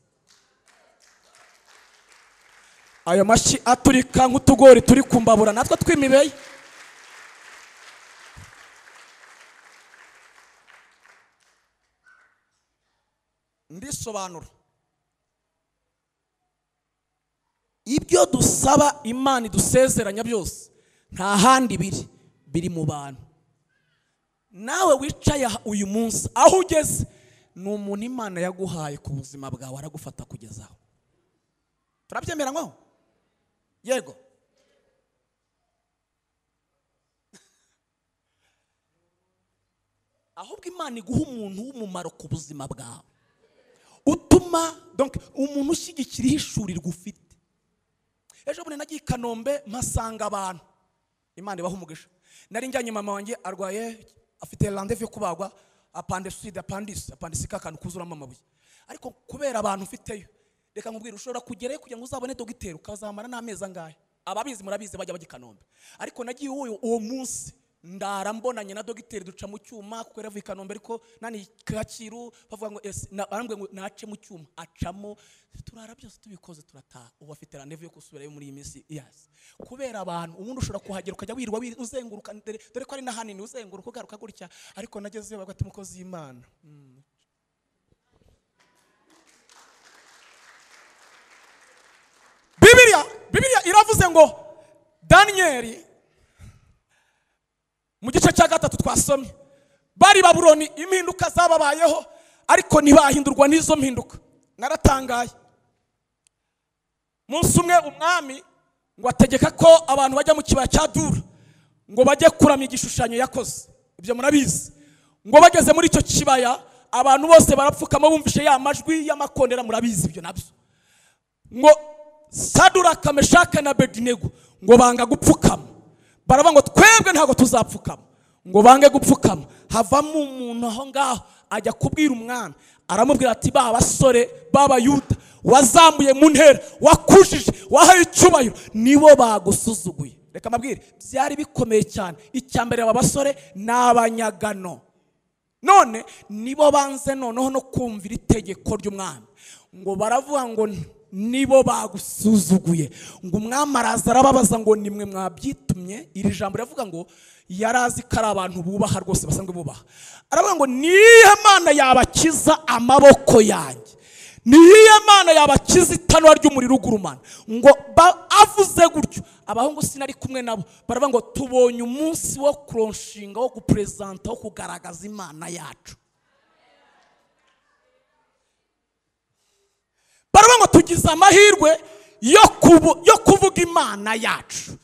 Ayo mashyi aturika nk'utugori turi kumbabura natwe twimibeye. Ndisobanura ibyo dusaba Imana idusezeranya byose nta handi biri, biri mu bantu. Nawe wicaye uyu munsi aho ugeze ni umuntu Imana yaguhaye ku buzima bwawe, aragufata kugezaho. Turabyemera ngo yego? Ahubwo Imana iguha umuntu w'umumaro ku buzima bwawe, utuma donc umuntu ushyigikira ihishurirwa ufite. Ejo bundi nagiye i Kanombe mpasanga abantu, Imana ibaha umugisha. Nari njyanye mama wanjye arwaye, afite rendez-vous yo kubagwa appendicite, appendicite kakantu kuzuramo amabuye. Ariko kubera abantu ufiteyo, reka nkubwire, ushobora kugerayo kugira ngo uzabone dogiteri ukazamara n'amezi angahe. Ababizi murabizi bajya bajya i Kanombe. Ariko nagiye uwo munsi ndara mbonanye na dogiteri, duca mu cyuma kuko yaravuye i Kanombe, ariko nani Kacyiru bavuga ngo barambwiye ngo nace mu cyuma, acamo, turara byose tubikoze turataha. Ubu afite rendez-vous yo gusubirayo muri iyi minsi. Yes, kubera abantu ubundi ushobora kuhagera ukajya wirwa uzenguruka, dore ko ari na hanini, uzenguruka ugaruka gutya. Ariko nagezeyo bavuga ati mukozi y'Imana. Bibiliya iravuze ngo Daniyeli mu gice cya 3 twasomye, bari Babuloni, impinduka zababayeho ariko ntibahindurwa n'izo mpinduka. Naratangaye. Munsi umwe umwami ngo ategeka ko abantu bajya mu kibaya cya Dura ngo bajye kuramya igishushanyo yakoze. Ibyo murabizi. Ngo bageze muri icyo kibaya abantu bose barapfukama bumvishe ya majwi y'amakondera, murabizi ibyo nabyo. Ngo Saduraka, Meshaka na Abedinego ngo banga gupfukama, baravuga ngo twebwe ntabwo tuzapfukama. Ngo bange gupfukama, havamo umuntu aho ngaho ajya kubwira umwami, aramubwira ati ba basore b'Abayuda wazamuye mu ntera, wakujije, wahaye icyubahiro, nibo bagusuzuguye. Reka mbabwire, byari bikomeye cyane. Icya mbere, aba basore ni abanyagano, none nibo banze noneho no kumvira itegeko ry'umwami. Ngo baravuga ngo nibo bagusuzuguye. Ngo umwami araza arababaza ngo nimwe mwabyitumye. Iri jambo riravuga ngo yarazi ko ari abantu bubaha rwose, basanzwe bubaha. Aravuga ngo niyihe Mana yabakiza amaboko yanjye, niyihe Mana yabakiza itanura ry'umuriro ugurumana. Ngo avuze gutyo, abahungu sinari kumwe nabo baravuga ngo tubonye umunsi wo kuronshinga, wo gupresenta, wo kugaragaza Imana yacu. Baravuga ngo tugize amahirwe yo kuvuga Imana yacu.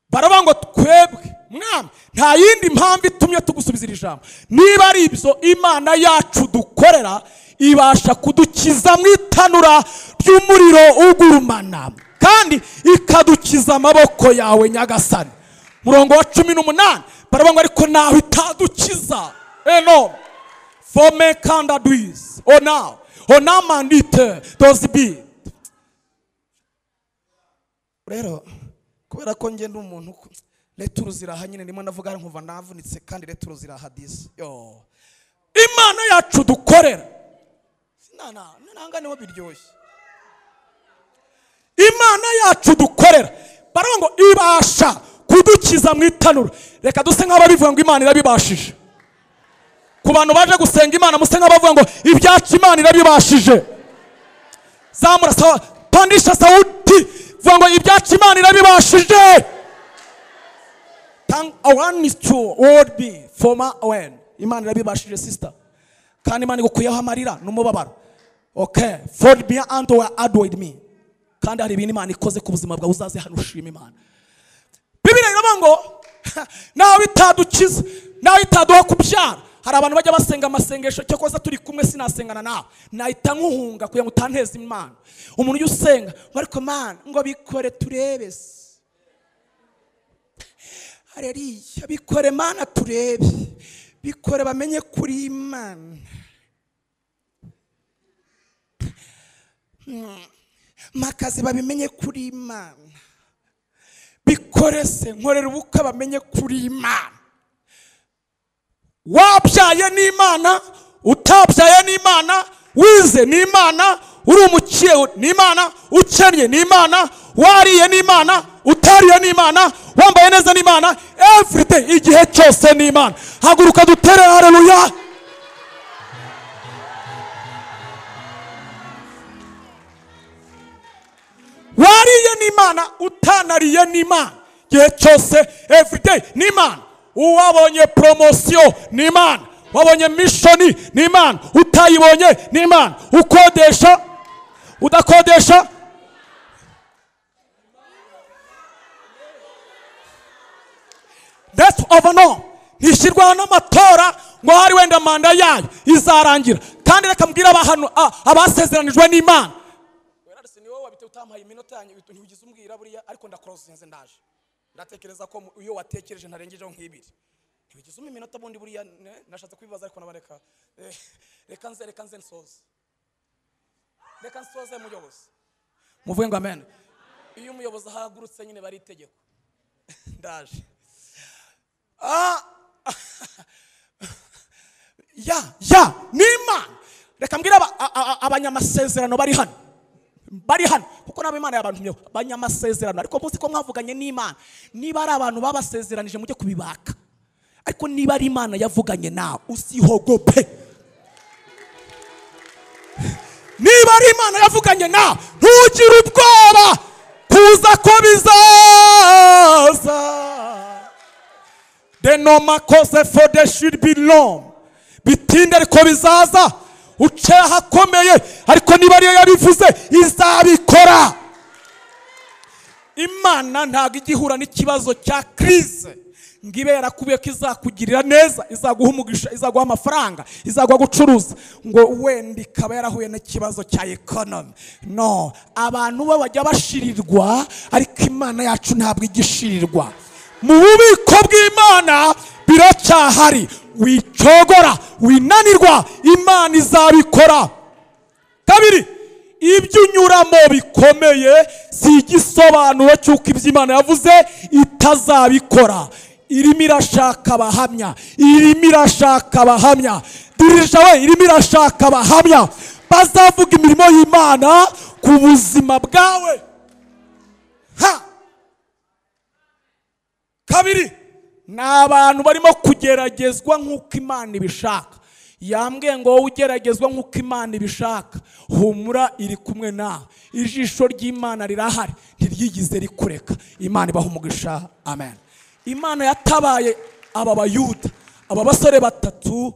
Baravuga ngo twebwe mwami nta yindi mpamvu itumye tugusubiza iri jambo, niba ari ibyo Imana yacu dukorera ibasha kudukiza mu itanura ry'umuriro ugurumana, kandi ikadukiza amaboko yawe Nyagasani. Murongo wa 18 baravuga ngo ariko naho itadukiza eno fome kanda duiz ona ona mandite dozibi. Rero kubera ko ngenda umuntu returu ziraha nyine, ndimo ndavuga nkuva navunitse, kandi returu ziraha disi. Yo, Imana yacu dukorera sinana nanga niho biryoshye. Imana yacu dukorera baravuga ngo ibasha kudukiza mu itanura. Reka duse nk'ababivuga ngo Imana irabibashije. Ku bantu baje gusenga Imana musenga bavuga ngo ibyacu Imana irabibashije. Zamura sawa, pandisha sauti, vuga ngo ibyacu Imana irabibashije. Tang one is two would be former when Imana irabibashije sister. Kandi Imana igukuyeho amarira n'umubabaro. Okay, for be and add with me. Kandi hari ibintu Imana ikoze ku buzima bwawe uzaze hano ushima Imana. Bibiliya iravuga ngo nawe itadukiza, nawe itaduha kubyara. Hari abantu bajya basenga amasengesho cyakoze turi kumwe sinasengana nawe, nahita nkuhunga kugira ngo utanteze Imana. Umuntu ujya usenga ariko Mana ngo bikore turebe se, haleluya, bikore Mana turebe, bikore bamenye kuri Imana. Makazi babimenye kuri Imana, bikore se nkorera ubukwe bamenye kuri Imana. Wabyaye n'Imana, utabyaye n'Imana, wize n'Imana, uri umukire n'Imana, ukennye n'Imana, wariye n'Imana, utariye n'Imana, wambaye neza n'Imana, everyday igihe cyose n'Imana. Haguruka dutere haleluya. Wariye n'Imana, utanariye n'Imana, igihe cyose everyday n'Imana. Uwabonye promotion n'Imana, wabonye mission n'Imana, utayibonye n'Imana, ukodesha udakodesha. That's over no. Ntishyirwaho n'amatora ngo hari wenda manda yayo izarangira. Kandi reka mbwira abahano abasezeranijwe n'Imana. Ni wowe wabite utampaye iminota yanyu ntiugize umbwira buriya, ariko ndakrosinze ndaje. Ndatekereza ko iyo watekereje ntarengejeho nk'ibiri. Ntibigize umpa iminota bundi buriya nashatse kwibaza ariko nabareka. Reka nze nsoze. Reka nsoze muyobozi. Muvuge ngo amen. Iyo umuyobozi ahagurutse nyine bari itegeko. Ndaje. Ya n'Imana. Reka mbwira abanyamasezerano bari hano. Bari hano kuko nabo Imana yabantumyeho abanyamasezerano, ariko muzi ko mwavuganye n'Imana. Niba ari abantu babasezeranije mujye kubibaka, ariko niba ari Imana yavuganye nawe usihogope. Niba ari Imana yavuganye nawe ntugire ubwoba kuza ko bizaza. Denoma cause for the should be long, bitinde ariko bizaza. Uce ahakomeye ariko niba ariyo yabivuze izabikora. Imana ntabwo igihura n'ikibazo cya crise ngo ibe yarakubiye ko izakugirira neza, izaguha umugisha, izaguha amafaranga, izaguha gucuruza, ngo wenda ikaba yarahuye n'ikibazo cya economy. No, abantu bo bajya bashirirwa, ariko Imana yacu ntabwo igishirirwa. Mu bubiko bw'Imana biracyahari. Wicogora, winanirwa, Imana izabikora. Kabiri, ibyo unyuramo bikomeye si igisobanuro cy'uko ibyo Imana yavuze itazabikora. Irimo irashaka abahamya, irimo irashaka abahamya. Dirija we, irimo irashaka abahamya bazavuga imirimo y'Imana ku buzima bwawe. Ha! Kabiri, ni abantu barimo kugeragezwa nk'uko Imana ibishaka. Yambwiye ngo wowe ugeragezwa nk'uko Imana ibishaka, humura iri kumwe nawe. Ijisho ry'Imana rirahari, ntiryigize rikureka. Imana ibaha umugisha. Amen. Imana yatabaye aba Bayuda, aba basore batatu.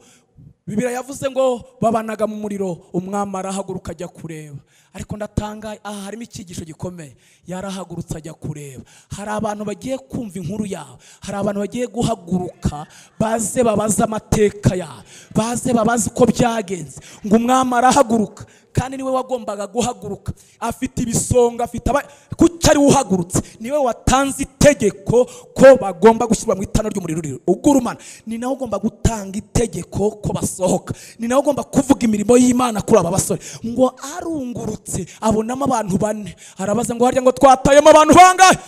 Bibiliya yavuze ngo babanaga mu muriro, umwami arahaguruka ajya kureba. Ariko ndatanga aha harimo icyigisho gikomeye. Yarahagurutse ajya kureba. Hari abantu bagiye kumva inkuru yawe, hari abantu bagiye guhaguruka baze babaze amateka yawe, baze babaze uko byagenze. Ngo umwami arahaguruka, kandi niwe wagombaga guhaguruka. Afite ibisonga, afite kuki ari uhagurutse? Niwe watanze itegeko ko bagomba gushyirwa mu itano ry'umuriro ugurumana. Ni nawe ugomba gutanga itegeko ko basohoka. Ni nawe ugomba kuvuga imirimo y'Imana kuri aba basore. Ngo arungurutse abonamo abantu bane, arabaza ngo harya ngo twatayemo abantu bangahe?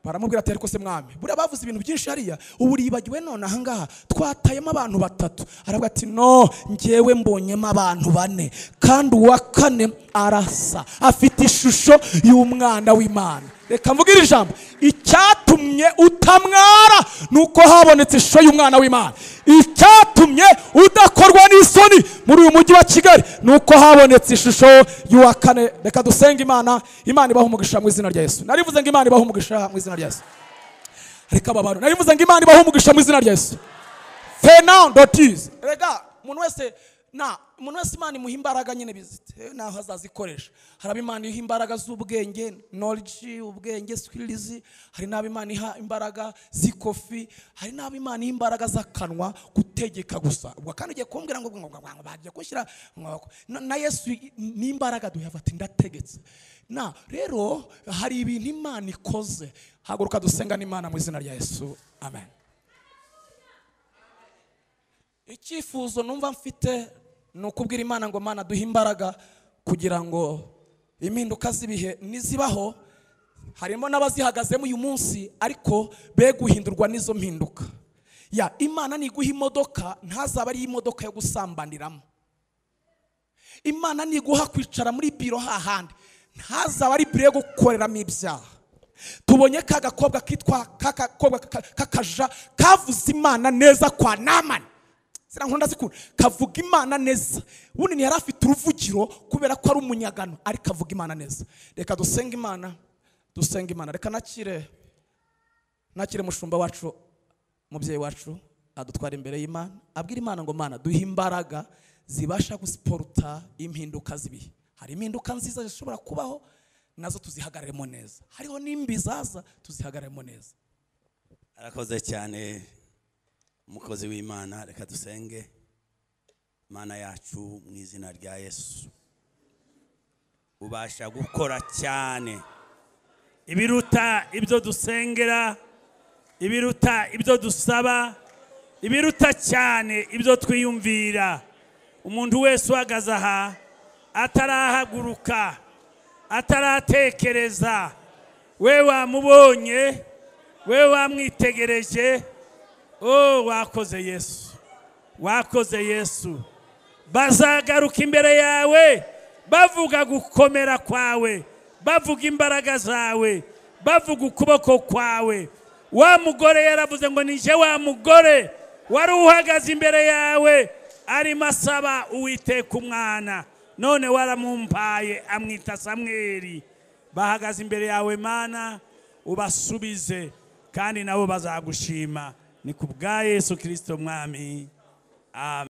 Baramubwira ati ariko se mwami, buriya bavuze ibintu byinshi hariya, ubu uribagiwe none aha ngaha twatayemo abantu batatu. Aravuga ati no, njyewe mbonyemo abantu bane, kandi uwa kane arasa, afite ishusho y'umwana w'Imana. Reka mvugire ijambo, icyatumye utamwara nuko habonetse ishusho y'umwana w'Imana. Icyatumye udakorwa n'isoni muri uyu mujyi wa Kigali nuko habonetse ishusho y'uwa kane. Reka dusenge Imana, Imana ibahe umugisha mu izina rya Yesu. Narivuze ngo Imana ibahe umugisha mu izina rya Yesu. Reka babaro, narivuze ngo Imana ibahe umugisha mu izina rya Yesu. Fernand Dotis. Rega umuntu wese na umuntu wese Imana imuha imbaraga nyine bizite naho azazikoresha. Hari Imana iha imbaraga z'ubwenge, knowledge, ubwenge, skills. Hari n'abo Imana iha imbaraga z'ikofi, hari n'abo Imana iha imbaraga z'akanwa, gutegeka gusa. Ubwo kandi ugiye kumbwira ngo bagiye gushyira na Yesu n'imbaraga duhava ati ndategetse. Na rero hari ibintu Imana ikoze. Haguruka dusenga n'Imana mu izina rya Yesu. Amen. Icyifuzo numva mfite ni ukubwira Imana ngo Mana duhe imbaraga kugira ngo impinduka z'ibihe nizibaho, harimo n'abazihagazemo uyu munsi ariko be guhindurwa n'izo mpinduka. Ya Imana niguha imodoka ntazaba ari imodoka yo gusambaniramo. Imana niguha kwicara muri biro hahandi ntazaba ari biro yo gukoreramo ibyaha. Tubonye ka gakobwa kitwa kakakobwa kakaja kavuze Imana neza kwa Namani. Nkunda zikuru kavuga Imana neza. Ubundi ntiyari afite uruvugiro kubera ko ari umunyagano, ariko avuga Imana neza. Reka dusenge Imana, dusenge Imana. Reka nakire mushumba wacu, mubyeyi wacu adutwara imbere y'Imana, abwira Imana ngo Mana duhe imbaraga zibasha gusiporta impinduka z'ibihe. Hari impinduka nziza zishobora kubaho nazo tuzihagararemo neza, hariho n'imbi zaza tuzihagararemo neza. Arakoze cyane umukozi w'Imana. Reka dusenge. Imana yacu mu izina rya Yesu, ubasha gukora cyane ibiruta ibyo dusengera, ibiruta ibyo dusaba, ibiruta cyane ibyo twiyumvira. Umuntu wese uhagaze aha atarahaguruka, ataratekereza, we wamubonye, we wamwitegereje, oh wakoze Yesu, wakoze Yesu. Bazagaruka imbere yawe bavuga gukomera kwawe, bavuga imbaraga zawe, bavuga ukuboko kwawe. Wa mugore yaravuze ngo nije wa mugore wari uhagaze imbere yawe arimo asaba Uwiteka umwana, none waramumpaye amwita Samweli. Bahagaze imbere yawe Mana, ubasubize kandi nabo bazagushima. Ni kubwa Yesu Kristo mwami. Amen.